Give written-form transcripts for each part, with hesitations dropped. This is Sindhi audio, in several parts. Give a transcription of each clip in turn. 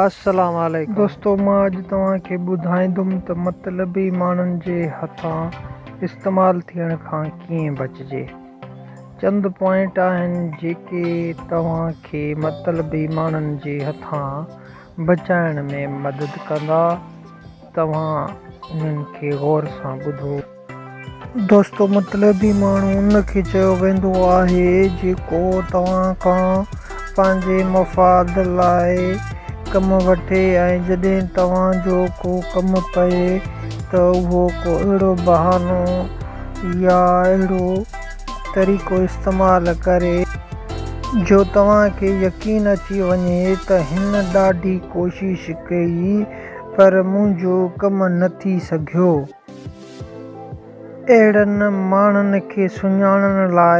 السلام عليڪم دوستو مان اڄ توهان کي ٻڌائيندم ته مطلبي ماڻهن جي هٿان استعمال ٿيڻ کان ڪيئن بچجي. چند پوائنٽ آهن جيڪي توهان کي مطلبي ماڻهن جي هٿان بچائڻ ۾ مدد ڪندا. توهان انهن کي غور سان ٻڌو. دوستو مطلبي ماڻهو ان کي چيو ويندو آهي جيڪو توهان کان پنهنجي مفاد لاء ڪم وٺي ۽ جڏهن توهان جو ڪو ڪم پئي ته اهو ڪو اهڙو بهانو يا اهڙو طريقو استعمال ڪري جو توهان کي يقين اچي وڃي ته هن ڏاڍي ڪوشش ڪئي پر منهنجو ڪم نه ٿي سگهيو. اهڙن ماڻهن کي سڃاڻڻ لاء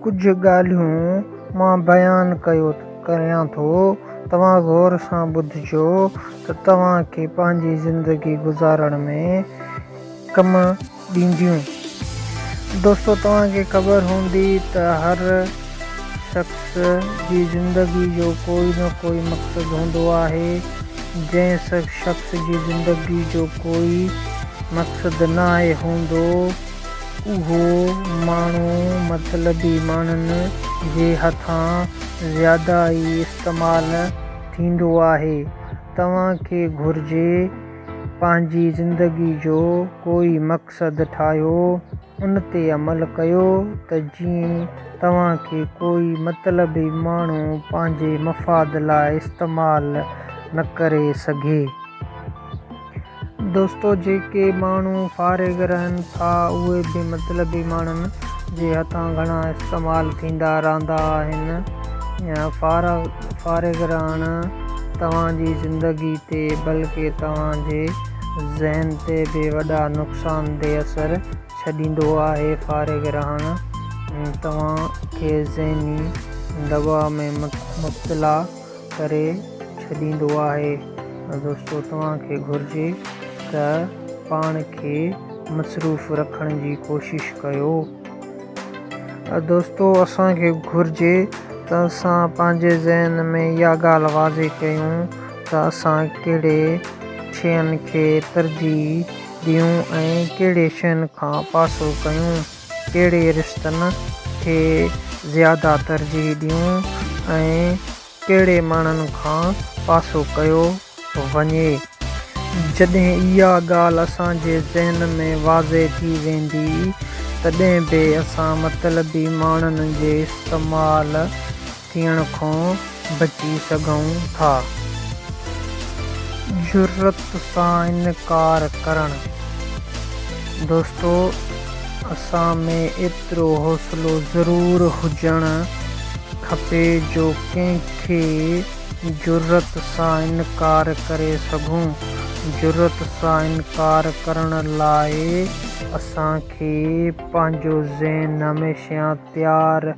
ڪجهه ڳالهيون مان بيان ڪريان ٿو، توهان غور سان ٻڌجو ته توهان کي پنهنجي زندگي گذارڻ ۾ ڪم ڏينديون. دوستو توهان کي خبر هوندي ته هر شخص جي زندگي جو ڪوئي نه ڪوئي مقصد هوندو آهي، جنهن شخص جي زندگي جو ڪوئي مقصد ناهي هوندو اهو ماڻهو مطلبي ماڻهن جي هٿان زياده ئي استعمال ٿيندو آهي. توهان کي گهرجي پنهنجي زندگي جو ڪوئي مقصد ٺاهيو، ان تي عمل ڪيو ته جيئن توهان کي ڪوئي مطلبي ماڻهو پنهنجي مفاد لاء استعمال نه ڪري سگهي. دوستو جيڪي ماڻهو فارغ رهن ٿا اهي به مطلبي ماڻهن جي هٿان گهڻا استعمال ٿيندا رهندا آهن. فارغ رهڻ توهان جي زندگي تي بلڪه توهان جي ذهن تي به وڏا نقصان ده اثر ڇڏيندو آهي. فارغ رهڻ توهان کي ذهني دٻاء ۾ مبتلا ڪري ڇڏيندو آهي. دوستو توهان کي گهرجي ته پاڻ کي مصروف رکڻ جي ڪوشش ڪيو. دوستو اسان کي گهرجي ته اسان پنهنجي ذهن ۾ اها ڳالهه واضح ڪيون ته اسان ڪهڙي شين کي ترجيح ڏيون ۽ ڪهڙي شين کان پاسو ڪيون، ڪهڙي رشتن کي زياده ترجيح ڏيون ۽ ڪهڙي ماڻهن کان پاسو ڪيو وڃي. جڏهن اها ڳالهه اسان جي ذهن ۾ واضح ٿي ويندي، تڏهن به اسان مطلبي ماڻهن جي استعمال ٿيڻ کان بچي سگهون ٿا. جرئت سان انڪار ڪرڻ. دوستو! اسان ۾ ايترو حوصلو ضرور هجڻ کپي جو ڪنهن کي جرئت سان انڪار ڪري سگهون. جرئت سان انڪار ڪرڻ لاء اسان کي پنهنجو ذهن هميشه تيار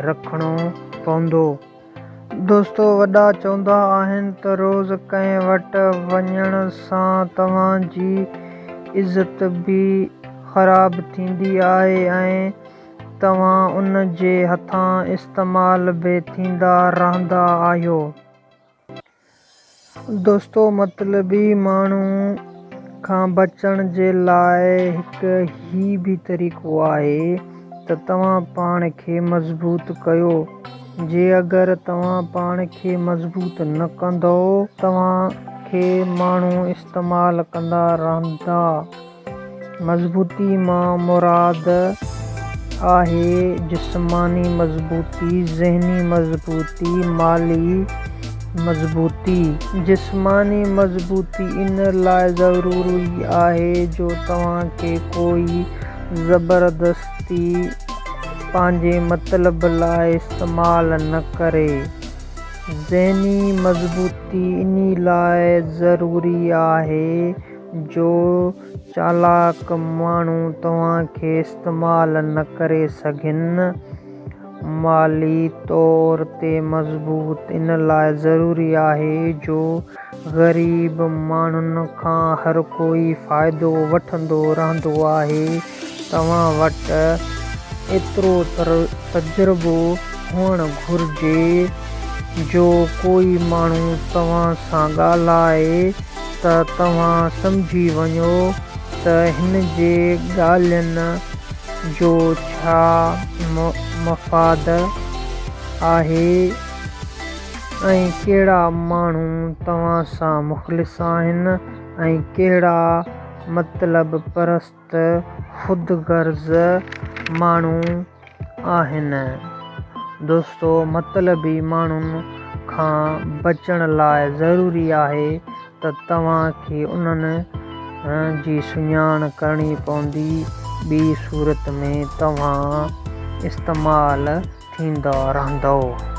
رکڻو پوندو. دوستو وڏا چوندا آهن ته روز ڪنهن وٽ وڃڻ سان توهان جي عزت به خراب ٿيندي آهي ۽ توهان ان جي هٿان استعمال به ٿيندا رهندا آهيو. دوستو مطلبي ماڻهو کان بچڻ جي لاء هڪ هي به طريقو آهي ته توهان پاڻ کي مضبوط ڪيو جي اگر توهان پاڻ کي مضبوط نه ڪندؤ توهان کي ماڻهو استعمال ڪندا رهندا. مضبوطي مان مراد آهي جسماني مضبوطي، ذهني مضبوطي، مالي مضبوطي. جسماني مضبوطي ان لاء ضروري آهي جو توهان کي ڪوئي زبردستي پنهنجي مطلب لاء استعمال نه ڪري. ذهني مضبوطي انهي لاء ضروري آهي جو چالاڪ ماڻهو توهان کي استعمال نه ڪري سگهن. مالي طور تي مضبوط ان لاء ضروري آهي جو غريب ماڻهن کان هر ڪوئي فائدو وٺندو رهندو آهي. توهان وٽ ايترو تجربو هئڻ گهرجي جو ڪوئي ماڻهو توهان سان ڳالهائي ته توهان سمجهي وڃو ته هن جي ڳالهين جو ڇا مفاد آهي ۽ ڪهڙا ماڻهو توهان سان مخلص آهن ۽ ڪهڙا مطلب پرست ته خود غرض ماڻهو آهن. دوستو مطلبي ماڻهن کان بچڻ لاء ضروري آهي ته توهان کي انهن جي سڃاڻ ڪرڻي پوندي ٻي صورت ۾ توهان استعمال ٿيندا رهندؤ.